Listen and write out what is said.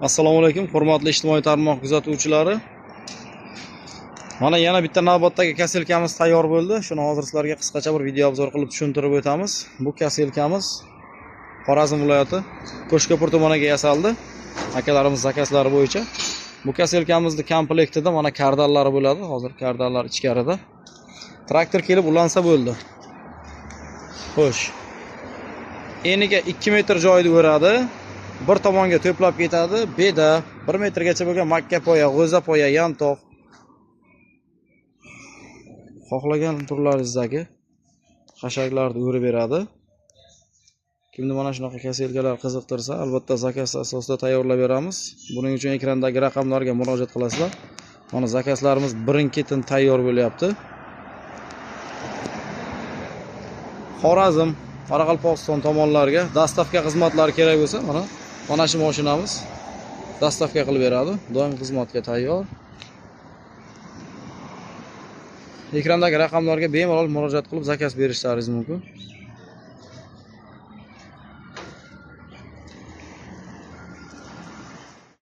Assalomu alaykum, hurmatli ijtimoiy tarmoq kuzatuvchilari. Mana yana bitta navbatdagi kaselkamiz tayyor bo'ldi. Shuni hozir sizlarga qisqacha bir video obzor qilib tushuntirib o'tamiz. Bu kaselkamiz Xorazm viloyati Qo'shko'pir tumaniga yasaldi. Akalarimiz zakazlari bo'yicha. Bu kaselkamizning komplektida mana kardallari bo'ladi. Hozir kardallar ichkarida. Traktor kelib ulansa bo'ldi. Xo'sh. Eniga 2 metr joyda o'radi. Bir tomonga to'plab ketadi. Beda 1 metrgacha bo'lgan makka poya, g'o'za poya, yantoq. Xohlagan turlaringizdagi xashaklarni o'rib beradi. Kimni mana shunaqa kaselkalar qiziqtirsa, albatta zakaz asosida tayyorlab beramiz. Buning uchun ekrandagi raqamlarga murojaat qilasizlar. Mana zakazlarimiz birin-ketin tayyor bo'lyapti. Xorazm, Qoraqalpog'iston tomonlariga dastavka xizmatlari kerak bo'lsa, mana shu mashinamiz dastavka qilib beradi. Doim xizmatga tayyor. Ekrandagi raqamlarga bemalol murojaat qilib zakaz berishlaringiz mumkin.